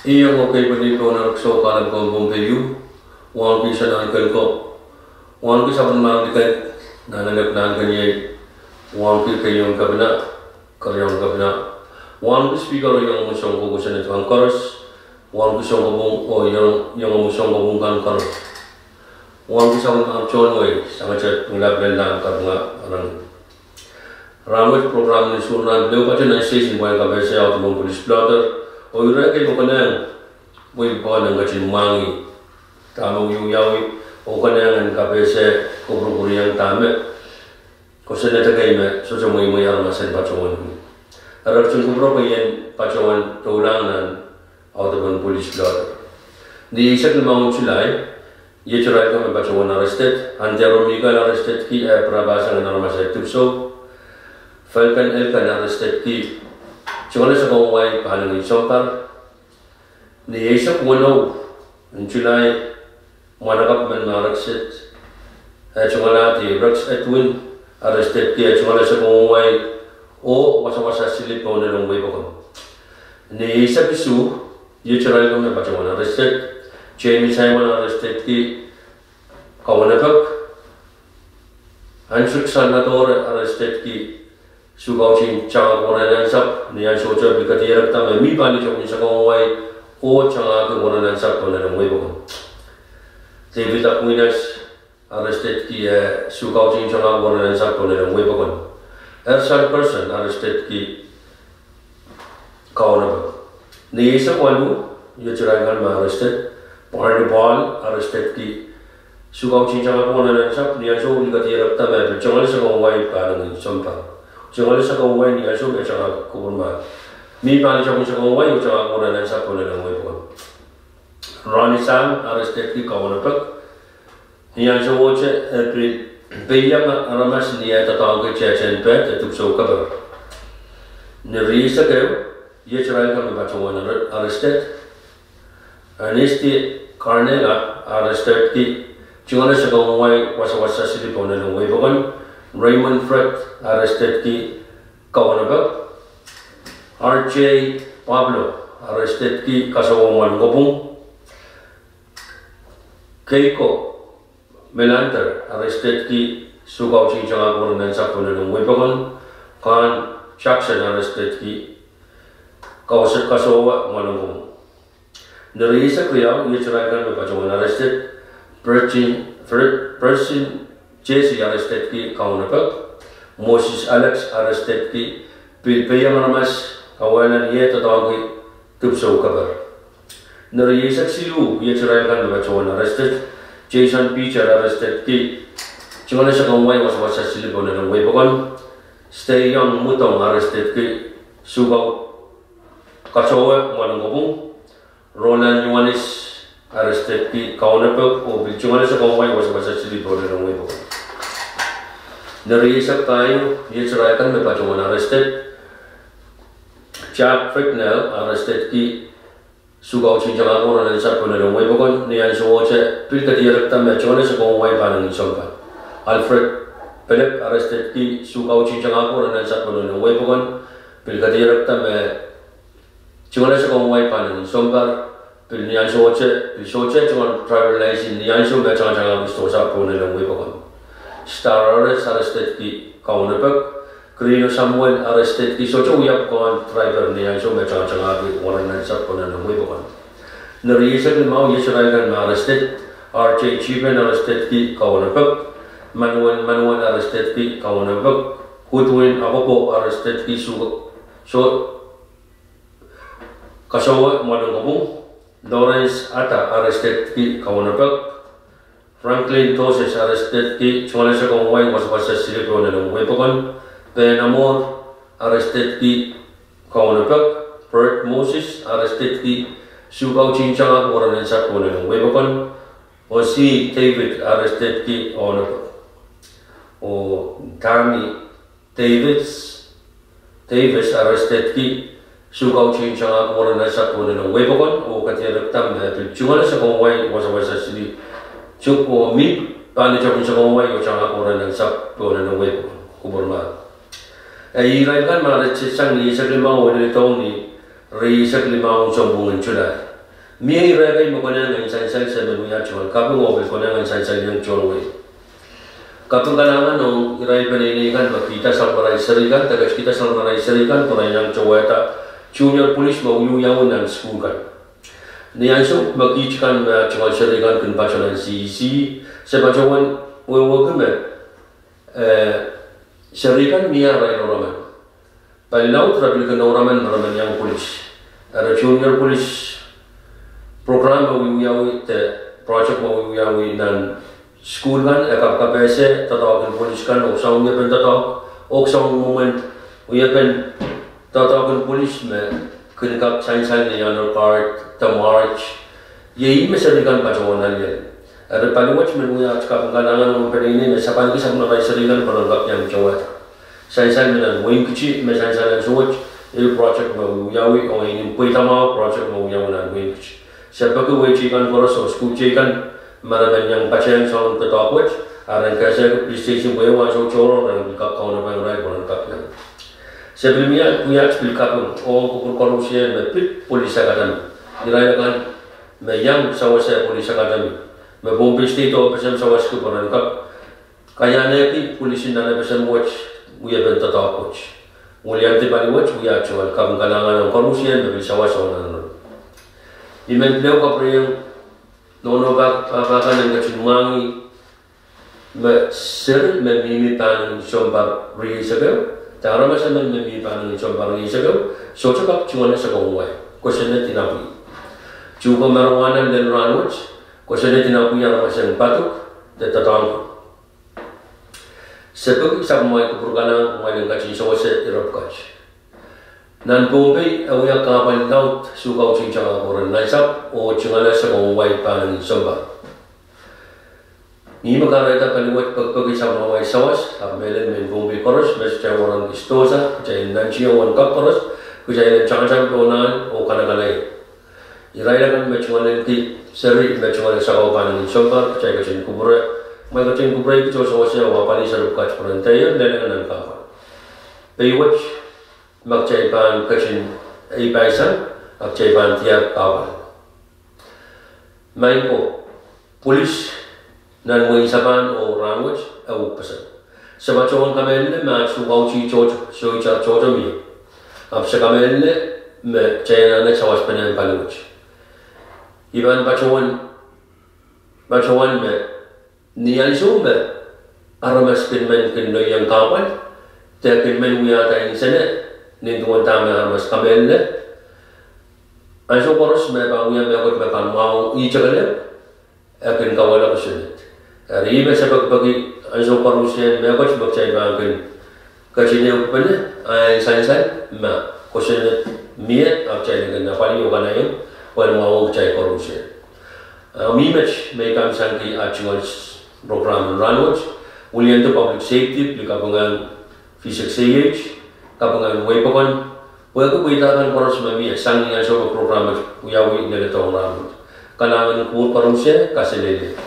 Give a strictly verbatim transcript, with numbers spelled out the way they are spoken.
Ih ong ekei pali pohn erekiso kahlap ong Pohnpei, wahnki Sanahnken ko, wahnki sapwellimomwi kan, nan ahneki nan keniei, wahnki keiong kepina, keriaun kepina, wahnki Speaker oh iengomwi sounkopwung, Senate kan koaros, wahnki sounkopwung oh iengomwi sounkopwung kan koaros, wahnki sapwellimomwi tohn wehi, sangete Pingelap, Lenlahng, Kapinga, Ahneki. Rahnwet program en Sounrahn pil ehu patohwan nan station pwehn kapehse audepen police blotter, oh ire kei me konehng wehi pwukoa en ketin mwahngih dahme wiawi, oh konehng en kapehse kupwurupwuriong dahme kosonned kei me sohte mweimwei aramas en patohwan. Eri ketin kupwure pwe I en patohwan doulahng nan audepen police blotter. Ni eisek limau en July, iet irail kan me patohwan arrested. Antero Mikael arrestedki, eh, pirapa sang en aramas eh dipwisou. Falcon Elkan arrestedki, tungoale sakau en wai pahn ingen sounpar. Ni eisek weneu en July, mwahnakapw men me arrested, eh, tungoalahdi Rex Edwin, arrestedki, eh, tungoale sakau en wai oh wasawasa sili pohn elen wehi pokon. Ni eisek isuh, iet irail kan me patohwan arrested. Jamie Simon arrestedki, Kaunopak. Andrick Salvatore arrestedki, soukauting tangahki weren ansapw, ni ahnsowohte pil kadirekda me mi pali tohn sakau en wai oh tangahki weren ansapw pohn elen wehi pokon. David Aquinas arrestedki, eh, soukauting tangahki weren ansapw pohn elen wehi pokon. Ersan Persson arrestedki, Kaunopak. Ni eisek waluh, iet irail kan me arrested. Barney Paul arrestedki, soukauting tangahki weren ansapw, ni ahnsowo pil kadirekda me pil tungoale sakau en wai pahn ingen sounpar. Tungoale sakau en wai ni ahnsowo me tangahki kupwurmahn. Mi pali tohn sakau en wai oh tangahki weren ansapw pohn elen wehi pokon. Ronnie Sang arrestedki, Kaunopak. Ni ahnsowohte e pil peiang aramas ni eh doadoahngki tehtehn pet eh dipwisou keper. Ni rieisek ehu, iet irail kan me patohwan arrested. Ernesty Carnella arrestedki, tungoale sakau en wai wasawasa sili pohn elen wehi pokon. Raymond Fred arrestedki, Kaunopak. R J Pablo arrestedki, Kasowe Mwalingopwung. Keiko Melander arrestedki, soukauting tangahki weren ansapw pohn elen wehi pokon. Kahn Jackson arrestedki, Kasowe Mwalingopwung. Ni rieisek riau, iet irail kan me patohwan arrested. Preston Jesse arrestedki, Kaunopak. Moses Alex arrestedki, pil peiang aramas kawehla ni eh doadoahngki dipwisou keper. Ni rieisek siluh, iet irail kan me patohwan arrested. Jason Peter arrestedki, tungoale sakau en wai wasawasa sili pohn elen wehi pokon. Stay Young Mutong arrestedki, soukauting Kasowe Mwalingopwung. Roland Iohannis arrestedki, Kaunopak, oh pil tungoale sakau en wai wasawasa sili pohn elen wehi pokon. Ni rieisek pahieu, iet irail kan me patohwan arrested. Jack Fricknell arrestedki, soukauting tangahki weren ansapw pohn elen wehi pokon. Ni ahnsowohte pil kadirekda me tungoale sakau en wai pahn ingen sounpar. Alfred Pelek arrestedki, soukauting tangahki weren ansapw pohn elen wehi pokon. Pil kadirekda me tungoale sakau en wai pahn ingen sounpar. Pil ni ahnsowohte, pil sohte tungoal driver license ni ansou me tangatangahki sewese pohn elen wehi pokon. Star Ores arrestedki, Kaunopak. Krino Samuel arrestedki, sohte wia pwukoahn driver ni ansou me tangatangahki weren ansapw pohn elen wehi pokon. Ni rieisek limau, iet irail kan me arrested. R J Chipen arrestedki, Kaunopak. Manuel Manuel arrestedki, Kaunopak. Goodwin Akopo arrestedki, soukauting Kasowe Mwalingopwung. Lawrence Atta arrestedki, Kaunopak. Franklin Toses arrestedki, tungoale sakau en wai wasawasa sili pohn elen wehi pokon. Ben Amor arrestedki, Kaunopak. Bert Moses arrestedki, soukauting tangahki weren ansapw pohn elen wehi pokon. Osi David arrestedki, Kaunopak. Oh Tammy Davis arrestedki, soukauting tangahki weren ansapw pohn elen wehi pokon, oh kadirekda me pil tungoale sakau en wai wasawasa sili, oh mi pali tohn sakau en wai oh tangahki weren ansapw pohn elen wehi pokon. Kupwurmahn. Eh, irail kan me arrested sang ni eisek limau en Dohng ni rieisek limau en sounpwong en July. Mie ire kei me konehng en sansal se men wia tungoal kaping oh pil konehng en sansal ieng tohn wehi. Kaping kalahngan ong irail peneinei kan me kihda sang marail seri kan, de ketikihda sang marail seri kan pwe re iang towehda junior police me wiewiawi nan sukuhl kan. Ni ansou me kiht kan me tungoal seri kan kin patoh nan C E C, se patohwan wehwehki me, eh, seri kan mie arail oaramen. Pali laud re pil kin oaramen me re men iang police. Eri junior police program me wiewiawi de project me wiewiawi nan sukuhl kan e kapkapehse doadoahk en police kan oh soang wiepen doadoahk, oh soang mwomwen wiepen doadoahk en police me kin kak sansal ni honor guard de march. Iei ih me seri kan patohwan lel. Eri pali wet men wia aht kaping kalahngan ong peneinei me sapailki sang marail seri kan pwe ren kak iang towehda. Sansal me nan Wein Kitti me sansal ansou wet, iei project me wiewiawi, oh e nin pweida mwahu project me wiawi nan Wein Kitti. Se peki wehi teikan koaros oh sukuhl teikan me re men iang patehng soangen doadoahk wet, a ren kehsehki police station pwe ansou tohrohr ren kak kaunopohng irail pwe ren kak iang. Se pil mie, wia aht pil kaping ong kupwur koarusie me pid police academy. Irail akan me iang sawase police academy me Pohnpei State oh pesem sawaski pwe ren kak kaiahnehki police nan pesem wet wiepen doadoahk wet. Wiliandi pali wet wia aht tungoal kaping kalahngan ong koarusie me pil sawas oh nan ron. I men pil kapwureiong nohno pahpa kan en ketin mwahngih me seri me mihmi pahn sounpar rieisek ehu, de aramas emen me mihmi pahn sounpar rieisek ehu, sohte kak tungoale sakau wai, kosonned en apwih. Tuhke marijuana lel rahnwet, kosonned en apwih aramas en padok de doadoahk. Se peki sapwellimamwail kupwur kalahngan kumwail en ketin sawase ire pwukat. Nan Pohnpei e wia kahpwal laud sukautih tangahki ren nansapw oh tungoale sakau wai pahn sounpar. Ni me kahrehda pali wet pekipeki sapwellimamwail sawas, ahpw mehlel mehn Pohnpei koaros me kitail wahnpoaron kis dohsa, kitail en nantihong wen kak koaros, kitail en tangatang pohn ahl oh kanekane. Irail akan me tungoalki seri me tungoale sakau pahn sounpar, kitail ketin kupwure, kumwail ketin kupwurei kitail sawase oh apwalih seri pwukat pwe ren dehr lelehng nan kahpwal. Pei wet me kitail pahn ketin ei paisang, a kitail pahn diar kahpwal. Maing ko, police nan wehin Sapan oh rahnwet e wukpeseng. Se patohwan kamehlele me aht sukautih tohto, sohte tohto mie. Ahpw se kamehlele me kitail anahne sawaspene pali wet. I pahn patohwan, patohwan me ni ansou me aramas kin men kin lelohng kahpwal, de kin men wiahda insene, nin duwen dahme aramas kamehlele, ansou koaros me pahn wia mehkot me pahn mwahu, ih tekelep, e kin kawehla kosonned. Eri ih me se pekipeki ansou koarusie mehkot me kitail pahn kin ketin ehukipene, a e sansal me kosonned mie, a kitail kin apwalih oh kanahieng, pwe en mwahu kitail koarusie. A mie met me I pahn sangki aht tungoal program en rahnwet, wiliandi public safety pil kapinga, V six A H, kapinga wehi pokon, pwehki pweida kan koaros me mie sang ni ansou me program wet wiawi leledohng rahnwet. Kalahngan kupwur koarusie, kaselehlie.